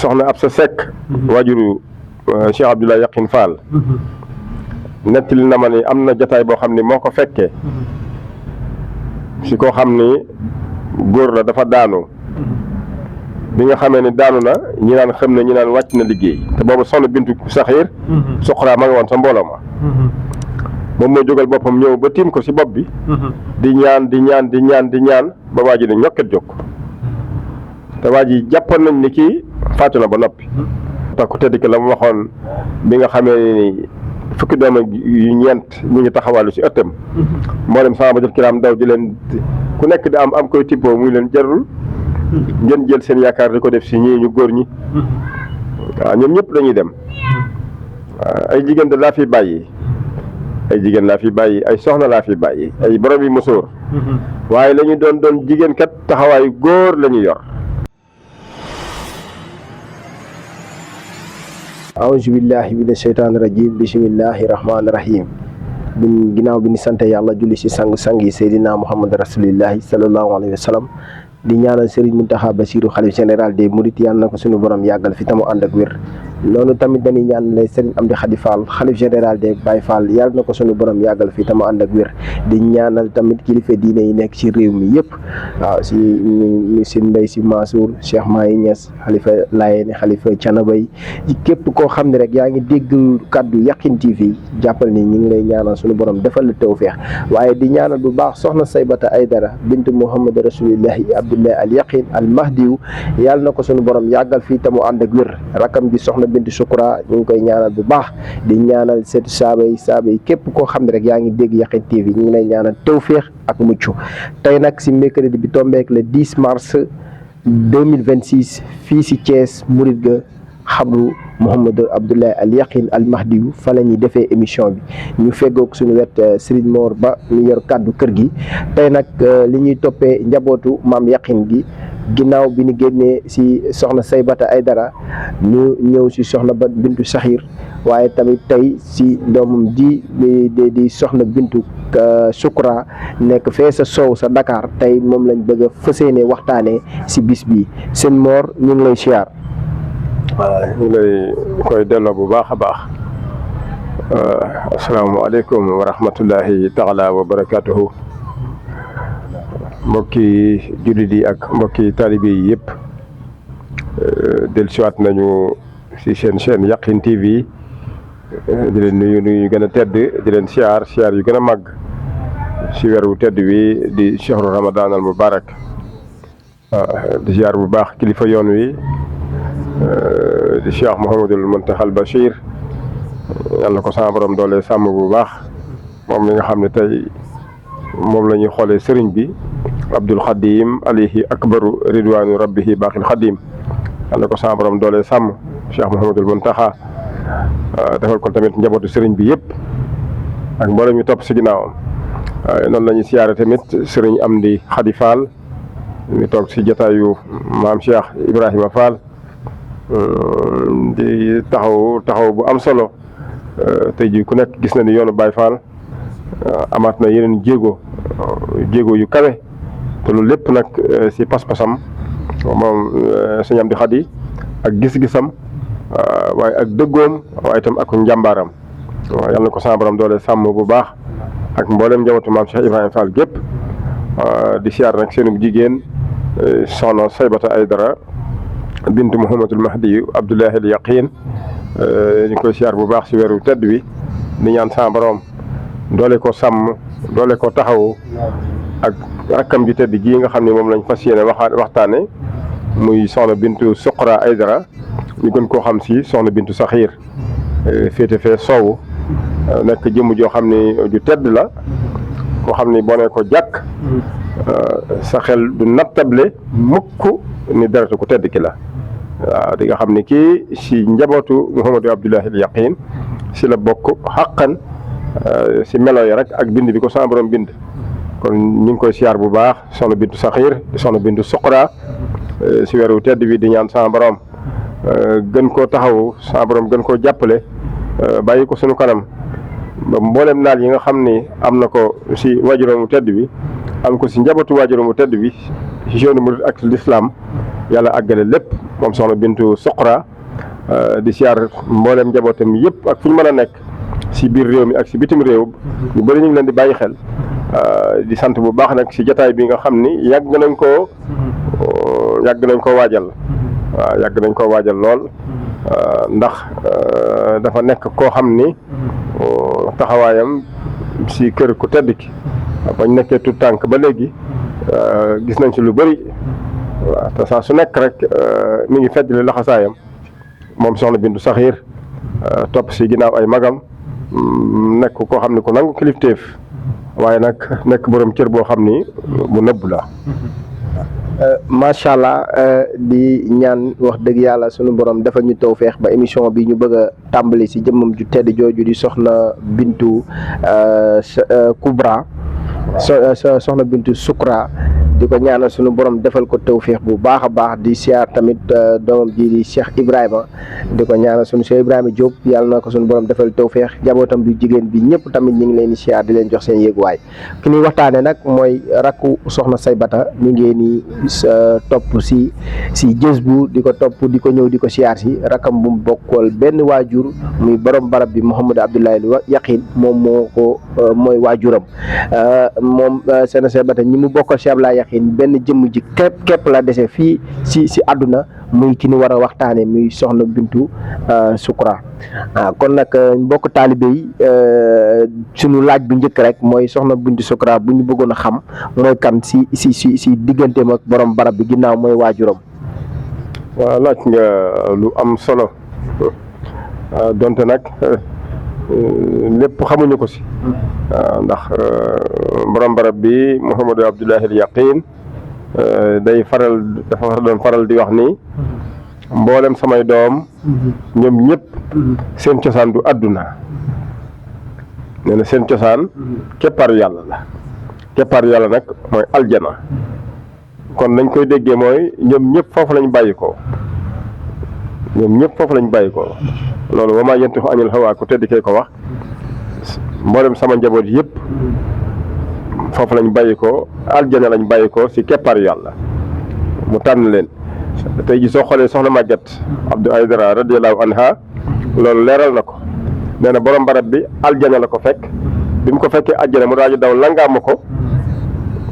soxna Absa Seck waajuru Cheikh Abdoulaye Yaqin Fall nettali na ma ni am na jataay boo xam ni moo ko fekkee si koo xam ni góor la dafa daanu bi nga xamee ni daanu na ñi naan xam ne ñi naan wàcc na liggéey te boobu soxna Bintu Saxiir Suqra ma nga woon sa mbooloo ma moom moo jógal boppam ñëw ba tiim ko si bopp bi di ñaan ba waa ji ne ñokket jóg te waa ji jàppoon nañ ni kii faatu na ba noppi tax ku tedd ki la mu waxoon bi nga xamee ni fukki doom yu ñeent ñu ngi taxawàllu si ëttam mboolem sahabatul kiram daw di leen ku nekk di am koy tibboo muy leen jarul ngeen jël seen yaakaar di ko def si ñii ñu góor ñi waaw ñoom ñëpp dañuy dem ay jigéen da laa fi bàyyi ay soxna laa fi bàyyi ay borom yi musóor waaye la ñu doon jigéen kat taxawaayu góor la ñu yor. aouzu billahi mina sheytaani rajim bismillahi rahmaani rahim ginnaaw bi ni sant yàlla julli si sang yi Seydina Muhammad rasulillahi sallallahu alayhi wa sallam di ñaanal Serigne Mountakha Bassirou xalif général des Mourides yàlla na ko suñu borom yàggal fi tamu ànd ak wér noonu tamit dañuy ñaanale Serigne Amdi Khady Fall xalif général des Baye Fall yàlla na ko suñu borom yàggal fi tamu ànd ak wér di ñaanal tamit kilifa diine yi nekk ci réew mi yëpp waaw si Mbaye Sy Mansour Cheikh Mahi Niass xalifa Layène xalifa Thiénaba yi képp koo xam ne rek yaa ngi dégg kàddu Yakhine TV jàppal ni ñu ngi lay ñaanal suñu borom defal la tawfeex waaye di ñaanal bu baax soxna Saybata Aydara bintu Muhammad rasulillahi Abdoulaye al Yaqin al Mahdiyu yàlla na ko suñu borom yàggal fii tamu ànd ak wér rakam bi soxna bintu Sukra ñu ngi koy ñaanal bu baax di ñaanal seetu saaba yi képp koo xam ne rek yaa ngi dégg Yakhine TV ñu ngi lay ñaanal tawfeex ak mucc tey nag si mercredi bi tombeek le 10 mars 2026 fii si Thiès Mouride ga xabru Mouhamadou Abdoulaye al Yaqin al Mahdiyu fa la ñuy defee émission bi ñu feggoog suñu wet Serigne Mor Ba ñu yor kàddu kër gi tey nag li ñuy toppee njabootu maam Yaqin gi ginnaaw bi ñu génnee si soxna Saybata Aydara ñu ñëw si soxna ba Bintu Saxiir waaye tamit tey si doomam di soxna Bintu Sukra nekk fee sa soow sa Dakar tey moom lañ bëgg a fëseene waxtaanee si bis bi seen Mor ñu ngi lay siyaar. waaw ñu ngi lay koy delloo bu baax a baax asalaamaaleykum wa rahmatullahi taala wa barakaatuhu mbokki jullit yi ak mbokki taalibe yi yëpp dellusiwaat nañu si seen chaîne Yakhine TV di leen nuyu gën a tedd di leen siyaar yu gën a màgg si weeru tedd wi di chahru ramadan al mubarak di siyaar bu baax kilifa yoon wi di Cheikh Mouhamadul Mountakha al Bachir yàlla ko sama borom doole sàmm bu baax moom mi nga xam ne tey moom la ñuy xoolee sëriñ bi Abdul Xadim alayhi akbaru ridwaanu rabbihi baaxil xadim yàlla ko sama borom doole sàmm Cheikh Mouhamadul Mountakha defal ko tamit njabootu sëriñ bi yëpp ak mboolem ñu topp si ginnaawam waaye noonu la ñuy siyaare tamit sëriñ Amdi Khady Fall ñu toog si jataayu maam Cheikh Ibrahima Fall di taxaw bu am solo tey jii ku nekk gis na ni yoonu Baye Fall amaat na yeneen jéego yu kawe te loolu lépp nag si pas-pasam moom sëñ Amdi Khady ak gis-gisam waaye ak dëggoom waaye itam ak njàmbaaram waaw yàlla na ko sama borom doole sàmm bu baax ak mboolem njabootu maam Cheikh Ibrahima Fall gépp di siyaar nag seenu jigéen soxna Saybata Aydara bintu Muhammadul Mahdi Abdoulaye al Yaqin ñu koy siyaar bu baax si weeru tedd wi di ñaan sama borom doole ko sàmm doole ko taxawu ak rakkam ji tedd ji nga xam ne moom lañ fas yéene waxtaane muy soxna bintu Suqra Aydara ñu gën koo xam si soxna bintu Saxiir féete fee soowu nekk jëmm joo xam ni ju tedd la koo xam ni boo ne ko jàkk sa xel du nattable mukk ni deratu ko tedd ki la waaw di nga xam ni kii si njabootu Mouhamadou Abdoulaye al Yaqin si la bokk xàqan si melo yi rek ak bind bi ko sama borom bind kon ñu ngi koy siyaar bu baax soxna bintu Saxiir soxna bintu Suqra si weeru tedd bi di ñaan sama borom gën koo taxawu sama borom gën koo jàppale bàyyi ko sunu kanam ba mboolem naal yi nga xam ni am na ko si waajuram mu tedd bi am ko si njabootu waajuram mu tedd bi si yoonu murid ak l'islam yàlla àggale lépp moom soxna Bintu Suqra di siyaar mboolem njabootam yëpp ak fu ñu mën a nekk si biir réew mi ak si bitim réew ñu bëri ñu ngi leen di bàyyi xel di sant bu baax nag si jataay bi nga xam ni yàgg nañ koo waajal waaw yàgg nañ koo waajal lool ndax dafa nekk koo xam ni taxawaayam si kër ku tedd ki bañ nekkee tout tànk ba léegi gis nañ ci lu bëri waaw te saa su nekk rek mi ngi feddali laxasaayam moom soxna Bintu Saxiir topp si ginnaaw ay magam nekk koo xam ne ku nangu kilifteef waaye nag nekk borom cër boo xam ni bu nëbb la. macha allah di ñaan wax dëgg yàlla sunu borom defal ñu tawfeex ba émission bi ñu bëgg a tàmbali si jëmmam ju tedd jooju di soxna Bintu Kubra soxna Bintu Suqra di ko ñaanal sunu borom defal ko tawféex bu baax a baax di siyaar tamit doomam ji di Cheikh Ibrahima di ko ñaanal sunu Cheikh Ibrahima Diop yàlla na ko sunu borom defal tawféex jabootam du jigéen bi ñëpp tamit ñu ngi leen di siyaar di leen jox seen yéeguwaay ki ñuy waxtaane nag mooy rakku soxna Saybata mi ngeen ni topp si jës bu di ko topp di ko ñëw di ko siyaar si rakkam bu mu bokkal benn waajur muy borom barab bi Mouhamadou Abdoulaye Yaqin moom moo ko mooy waajuram moom soxna Saybata ñi mu bokkal Cheikh Abdoulaye Yaqin benn jëmm ji képp la dese fii si àdduna muy ki ñu war a waxtaane muy soxna Bintu Suqra kon nag mbokk taalibe yi sunu laaj bu njëkk rek mooy soxna Bintu Suqra bu ñu bëggoon a xam mooy kan si digganteem ak borom barab bi ginnaaw mooy waajuram. waaw laaj nga lu am solo donte nag lépp xamuñu ko si ndax borom barab bi Mouhamadou Abdoulaye Yaqin dafa doon faral di wax ni mboolem samay doom ñoom ñëpp seen cosaan du àdduna nee na seen cosaan keppaaru yàlla la keppaaru yàlla nag mooy aljana kon nañ koy déggee mooy ñoom ñëpp foofu lañ bàyyi ko loolu wa maa yantiqu anil hawaa ku tedd kee ko wax mboolem sama njaboot yëpp foofu lañ bàyyi ko aljana lañ bàyyi ko si keppaaru yàlla mu tànn leen tey ji soo xoolee soxna Maguette Abdou Aydara radiyallahu anha loolu leeral na ko nee na borom barab bi aljana la ko fekk bi mu ko fekkee aljana mu daal di daw langaama ko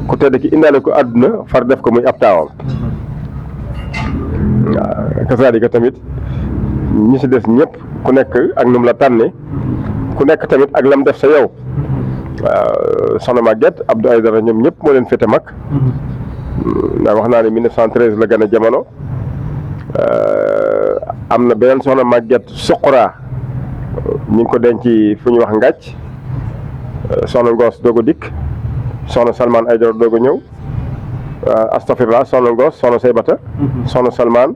ku tedd ki indaale ko àdduna far def ko muy ab taawam waaw kasaalika tamit ñi si des ñëpp ku nekk ak num la tànne ku nekk tamit ak lam def sa yow waaw soxna Maguette Abdou Aydara ñoom ñëpp moo leen féete mag ndax wax naa ne 1913 la gën a jamono am na beneen soxna Maguette Suqra ñu ngi ko denc fu ñuy wax Ngàcc soxna Ngoos doog a dikk soxna Salman Aydara doog a ñëw astafirlah soxna Ngoos soxna Saybata soxna Salman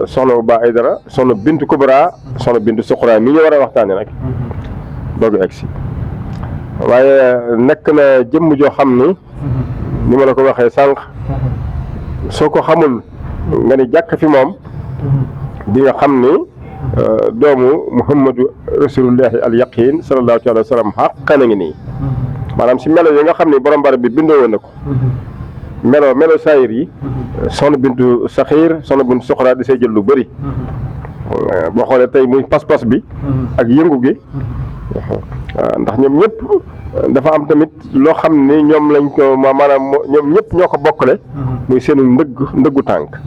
soxna Ba Aydara soxna Bintu Kubra soxna Bintu Suqra mi ñu war a waxtaane nag doog a egsi waaye nekk na jëmm joo xam ni ma la ko waxee sànq soo ko xamul nga ni jàkk fi moom di nga xam ni doomu Muhammadu Rasulullahi al Yaqin sallallahu alayhi wa sallam xàq na ngi nii maanaam si melo yi nga xam ni borom barab bi bindoo woon na ko melo saayir yi soxna Bintu Saxiir soxna Bintu Suqra di say jël lu bëri boo xoolee tey muy pas-pas bi ak yëngu gi ndax ñoom ñëpp dafa am tamit loo xam ni ñoom lañ ko maanaam ñoom ñëpp ñoo ko bokkale muy seenu ndëggu tànk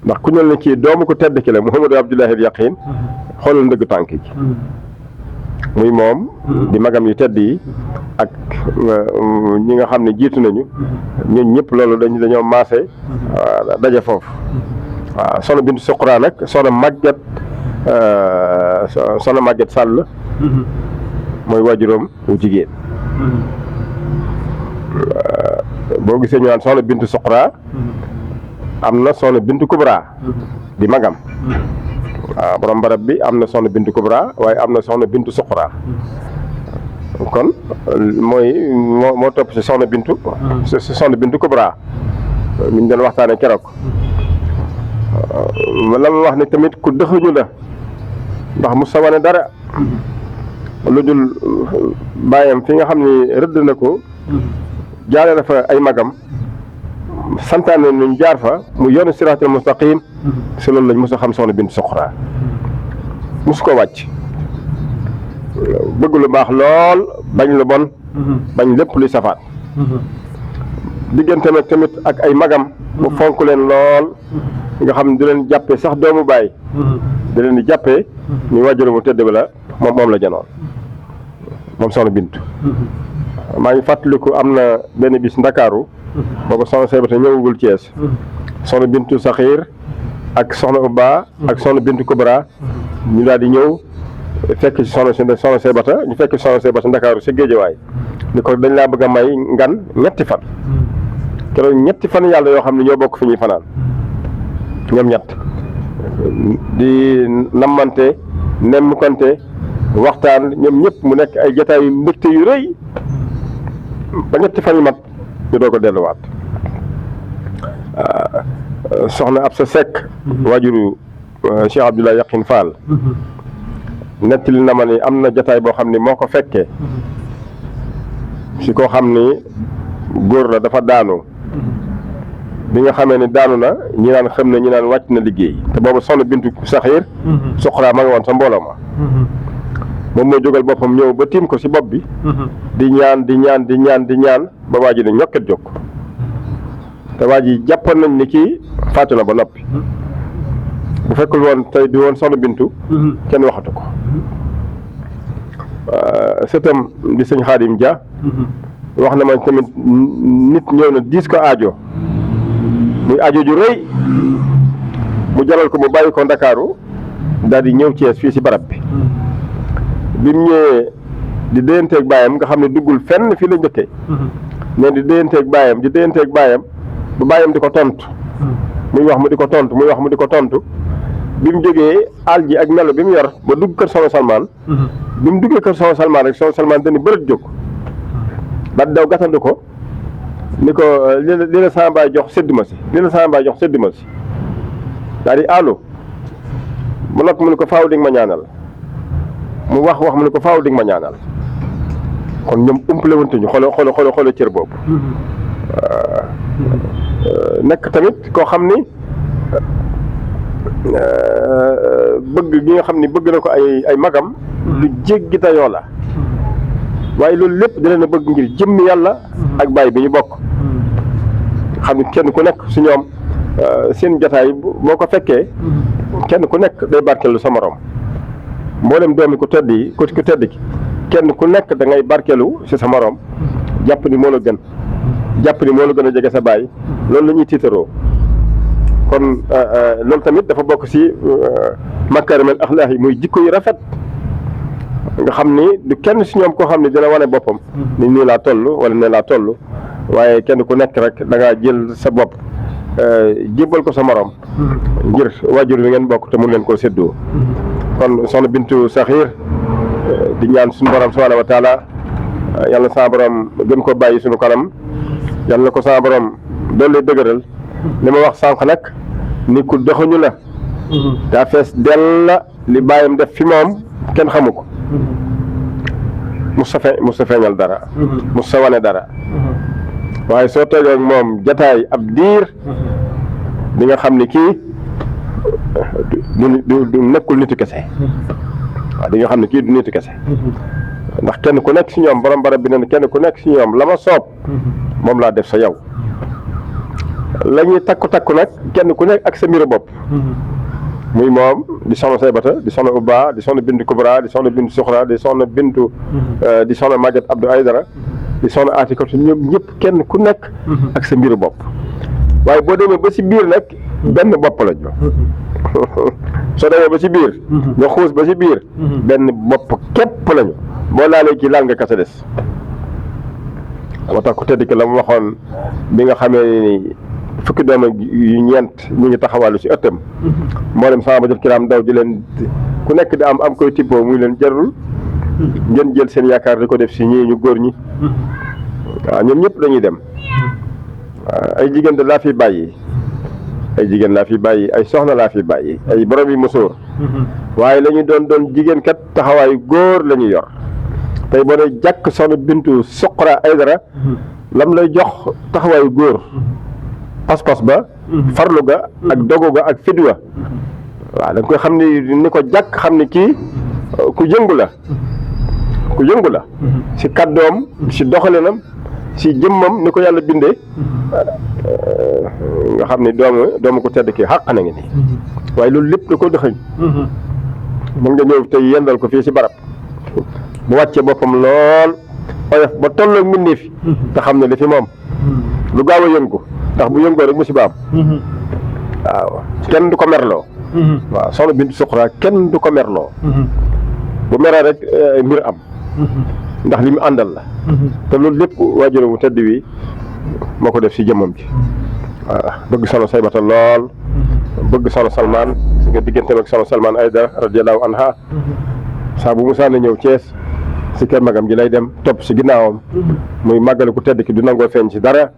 ndax ku ñëw ne kii doomu ko tedd ki la Mouhamadou Abdoulaye Yaqin xoolal ndëggu tànk gi muy moom di magam yu tedd yi ak ñi nga xam ne jiitu nañu ñun ñëpp loolu dañoo maase daje foofu waaw soxna Bintu Suqra nag soxna Maguette Sall mooy waajuram wu jigéen boo gisee ñu naan soxna Bintu Suqra am na soxna Bintu Kubra di magam waaw borom barab bi am na soxna Bintu Kubra waaye am na soxna Bintu Suqra kon moo topp si soxna Bintu Kubra mi ñu doon waxtaane keroog la ma wax ne tamit ku dëxuñu la ndax mu sawane dara lu dul bàyyam fi nga xam ni rëdd na ko jaale na fa ay magam santaane ñu jaar fa mu yoonu siraatal mustaqim si loolu lañ mos a xam soxna Bintu Suxra mosu ko wàcc bëgg lu baax lool bañ lu bon bañ lépp luy safaat diggante nag tamit ak ay magam mu fonk leen lool nga xam ne di leen jàppee sax doomu baay di leen di jàppee ñu wàjjuru mu tëdd ba la moom la janoon moom soxna Bintu maa ngi fàttaliku am na benn bis Ndakaaru boobu soxna Saybata ñëwagul Thiès soxna Bintu Saxiir ak soxna Uba ak soxna Bintu Kubra ñu daal di ñëw fekk ci soxna Saybata ñu fekk ci soxna Saybata Ndakaaru si Géejawaay ni ko dañ laa bëgg a may ngan ñetti fan keroog ñetti fan yàlla yoo xam ne ñoo bokk fi ñuy fanaan ñoom ñett di nammante nemmukante waxtaan ñoom ñëpp mu nekk ay jotaay yu mbégte yu rëy ba ñetti fan yu mat ñu doo ko delluwaat soxna Absa Seck waajuru Cheikh Abdoulaye Yaqin Fall nettali na ma ni am na jotaay boo xam ni moo ko fekkee si koo xam ni góor la dafa daanu bi nga xamee ni daanu na ñi naan xam ne ñi naan wàcc na liggéey te boobu soxna Bintu Saxiir Suxra ma nga woon sa mbooloo ma moom moo jógal boppam ñëw ba tiim ko si bopp bi di ñaan ba waa ji ne ñokket jóg te waa ji jàppoon nañ ni kii faatu na ba noppi bu fekkul woon tey di woon soxna Bintu kenn waxatu ko sëtam di sëñ Xaadim Dia wax na ma tamit nit ñëw na diis ko aajo muy aajo ju rëy mu jaral ko mu bàyyi ko Ndakaaru daal di ñëw Thiès fii si barab bi bi mu ñëwee di déyanteeg baayam nga xam ne duggul fenn fii la njëkkee ne di déyanteeg baayam bu baayam di ko tontu muy wax mu di ko tontu muy wax mu di ko tontu bi mu jógee àll ji ak melo bi mu yor ba dugg kër Soxna Salmaan bi mu duggee kër Soxna Salmaan rek Soxna Salmaan dañu bërët jóg ba daw gàttandu ko ni ko li la sama baay jox sédd ma si daal di allo mu noppi mu ne ko faaw di nga ma ñaanal mu wax mu ne ko faaw di nga ma ñaanal kon ñoom umpale wante ñu xoolo cër boobu nekk tamit koo xam ni bëgg gi nga xam ni bëgg na ko ay magam lu jéggi dayoo la waaye loolu lépp da leen a bëgg ngir jëmmi yàlla ak baay bi ñu bokk xam ni kenn ku nekk su ñoom seen jotaay boo ko fekkee kenn ku nekk day barkeelu sa morom mboolem doomi ku tedd yi ku tedd ki kenn ku nekk da ngay barkeelu si sa morom jàpp ni moo la gën a jege sa baay loolu la ñuy tiitaroo kon loolu tamit dafa bokk si makarimal axlaaq yi muy jikko yu rafet nga xam ni du kenn si ñoom koo xam ne dina wane boppam ni nii laa toll wala nee laa toll waaye kenn ku nekk rek da ngaa jël sa bopp jébbal ko sa morom ngir waajur wi ngeen bokk te mun leen koo séddoo kon soxna Bintu Saxiir di ñaan suñu borom subhaanahu wa taala yàlla sa borom gën ko bàyyi suñu kanam yàlla ko sa borom doole dëgëral li ma wax sànq nag ni ku doxuñu la daa fees dell la li bàyyam def fi moom kenn xamu ko mus sa feeñal dara mus sa wane dara waaye soo toogee ak moom jataay ab diir di nga xam ni kii du nekkul nitu kese waaw di nga xam ne kii du nitu kese ndax kenn ku nekk si ñoom borom barab bi ne kenn ku nekk si ñoom la ma soob moom laa def sa yow la ñuy takku nag kenn ku nekk ak sa mbiru bopp muy moom di soxna Saybata di soxna Uba di soxna Bintu Kubra di soxna Bintu Suxra di soxna Bintu di soxna Maguette Abdou Aydara di soxna Atikatu ñoom ñëpp kenn ku nekk ak sa mbiru bopp waaye boo demee ba si biir nag benn bopp la ñu soo demee ba si biir nga xuus ba si biir benn bopp képp lañu boo laalee kii laal nga kasa des moo tax ku tedd ki la mu waxoon bi nga xamee ni fukki doom yu ñeent ñu ngi taxawàllu si ëttam mboolem sama ba jot kiraam daw di leen ku nekk di am koy tibboo muy leen jarul ngeen jël seen yaakaar di ko def si ñii ñu góor ñi waaw ñoom ñëpp dañuy dem waaw ay jigéen de laa fi bàyyi ay soxna laa fi bàyyi ay borom yi musóor waaye la ñu doon jigéen kat taxawaayu góor la ñuy yor tey boo dee jàkk soxna Bintu Suxra Aydara lam lay jox taxawaayu góor pas-pas ba farlu ga ak dogu ga ak fit wa waaw da nga koy xam ni ko jàkk xam ni kii ku yëngu la si kàddoom si doxalinam si jëmmam ni ko yàlla bindee nga xam ni doomu ko tedd kii xàq na ngi nii waaye loolu lépp da ko dëxëñ mën nga ñëw tey yendal ko fii si barab bu wàccee boppam lool oyof ba tolloog mbindéef fi te xam ne li fi moom lu gaaw a yëngu ndax bu yëngoo rek musiba am waaw kenn du ko merloo waaw soxna Bintu Suqra kenn du ko merloo bu meree rek mbir am ndax li mu àndal la te loolu lépp waajuram mu tedd wi moo ko def si jëmmam ji waaw bëgg soxna Saybata lool bëgg soxna Salmaan si nga digganteem ak soxna Salmaan Aydara radiyallahu anha saa bu musaa na ñëw Cees si kër magam ji lay dem topp si ginnaawam muy màggale ku tedd ki du nangoo feeñ si dara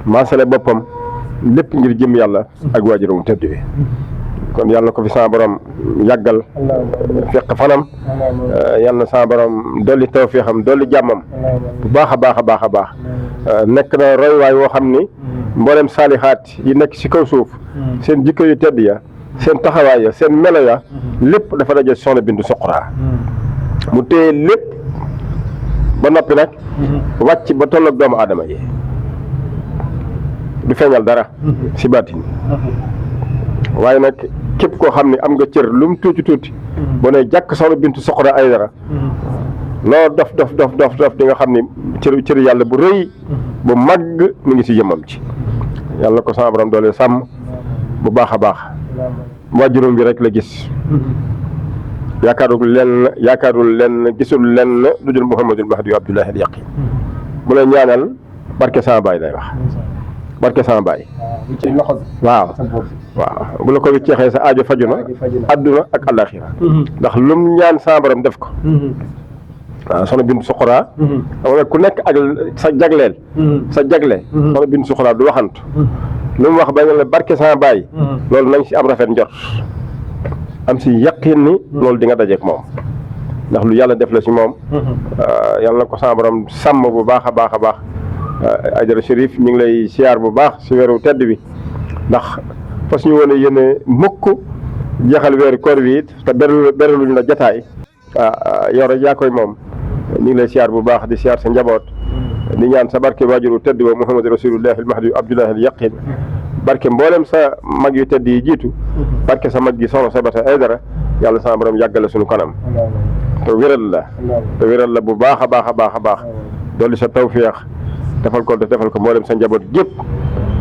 maasale boppam lépp ngir jëm yàlla ak waajuram mu tedd wi kon yàlla ko fi sama borom yàggal fekk fanam yàlla na sama borom dolli tawfeexam dolli jàmmam bu baax a baax a baax a baax nekk na roywaay woo xam ni mboolem saalixaat yi nekk si kaw suuf seen jikko yu tedd ya seen taxawaay ya seen melo ya lépp dafa daje soxna Bintu Suqra mu téye lépp ba noppi nag wàcc ba tolloog doomu aadama yi du feeñal dara si baatin waaye nag képp koo xam ne am nga cër lu mu tuuti boo ne jàkk soxna Bintu Suqra Aydara loo dof di nga xam ni cër yàlla bu rëy bu màgg mi ngi si jëmmam ci yàlla ko sama borom doole sàmm bu baax a baax waajuram bi rek la gis yaakaarul lenn gisul lenn lu dul Muhammadul Mahdi Abdullahi al Yaqin bu lay ñaanal barke sama baay lay wax barke sama baay waaw bu la ko wicceexee sa aajo faju na adduna ak àllaaxira ndax lum ñaan sama borom def ko waaw soxna Bintu Suqra xam ku nekk ak sa jagle soxna Bintu Suqra du waxantu lu mu wax ba nga la barke sama baay loolu nañ si am rafet njort am si yaqin ni loolu di nga dajeek moom ndax lu yàlla def la si moom yàlla na ko sama borom sàmm bu baax a baax a baax Aydara Chérif ñu ngi lay siyaar bu baax si weeru tedd bi ndax fas ñu woon a yéene mukk jeexal weeru koor wi it te beraluñu la jataay yow rek yaa koy moom ñu ngi lay siyaar bu baax di siyaar sa njaboot di ñaan sa barke waajuru tedd wa Muhammad Rasulullahi al Mahdi Abdullahi al Yaqin barke mboolem sa mag yu tedd yi jiitu barke sa mag gi soxna Saybata Aydara yàlla sama borom yàggale suñu kanam te wéral la bu baax a baax a baax a baax dolli sa tawféex defal ko mboolem sa njaboot gépp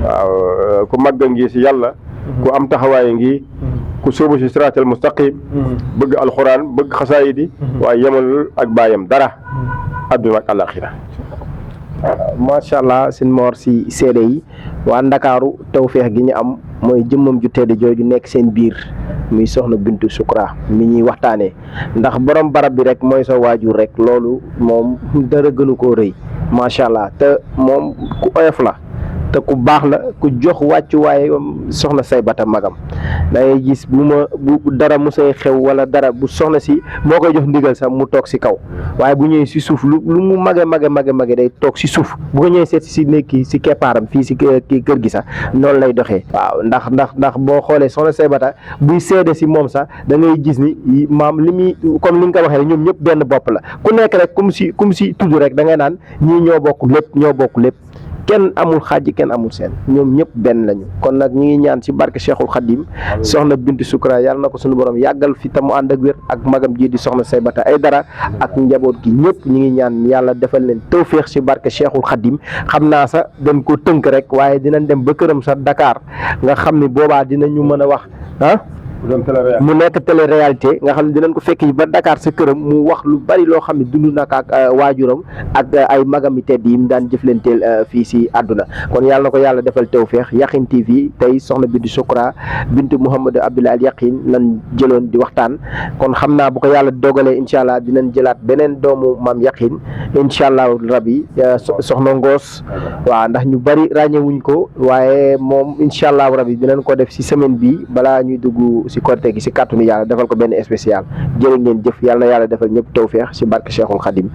waaw ku màgg ngi si yàlla ku am taxawaay ngi ku sóobu si siraatal mustaqim bëgg alxuraan bëgg xasaayidi waaye yemal ak baayam dara àdduna ak àllaaxira macha allah sin moor si seede yi waa Ndakaaru tawféex gi ñu am mooy jëmmam ju tedd jooju nekk seen biir muy soxna Bintu Suqra mi ñuy waxtaanee ndax borom barab bi rek mooy sa waajur rek loolu moom dara gënu koo rëy macha allah te moom ku oyof la te ku baax la ku jox wàccuwaay soxna Saybata magam da ngay gis bu dara musay xew wala dara bu soxna si moo koy jox ndigal sax mu toog si kaw waaye bu ñëwee si suuf lu mu mage day toog si suuf bu ko ñëwee seet si nekki si keppaaram fii si kër gi sax noonu lay doxee waaw ndax boo xoolee soxna Saybata buy seede si moom sax da ngay gis ni maam li muy comme li nga ko waxee rek ñoom ñëpp benn bopp la ku nekk rek comme si tudd rek da ngay naan ñii ñoo bokk lépp kenn amul xaaj kenn amul seen ñoom ñëpp benn lañu kon nag ñi ngi ñaan ci barke Cheikhul Khadim soxna Bintu Suqra yàlla na ko suñu borom yàggal fi te mu ànd ak wér ak magam ji di soxna Saybata Aydara ak njaboot gi ñëpp ñi ngi ñaan yàlla defal leen tawféex ci barke Cheikhul Khadim xam naa sax dañ ko tënk rek waaye dinañ dem ba këram sa Dakar nga xam ni boobaa dinañu mën a wax mu nekk télé réalité nga xam ne dinañ ko fekk ba Dakar sa këram mu wax lu bari loo xam ne dund na ak waajuram ak ay magami tedd yi mu daan jëflanteel fii si àdduna kon yàlla na ko yàlla defal tawféex Yakhine TV tey soxna Bintu Suqra bintu Muhammad Abdullahi al Yaqin lan jëloon di waxtaan kon xam naa bu ko yàlla dogalee incha allah dinañ jëlaat beneen doomu maam Yakhine incha allah rabi soxna Ngoos waaw ndax ñu bari ràññewuñ ko waaye moom incha allah rabi dinañ ko def si semaine bi balaa ñuy dugg si korte gi si kàttanu yàlla defal ko benn spécial jërë ngeen jëf yàlla na yàlla defal ñëpp tawféex si barke Cheikhul Khadim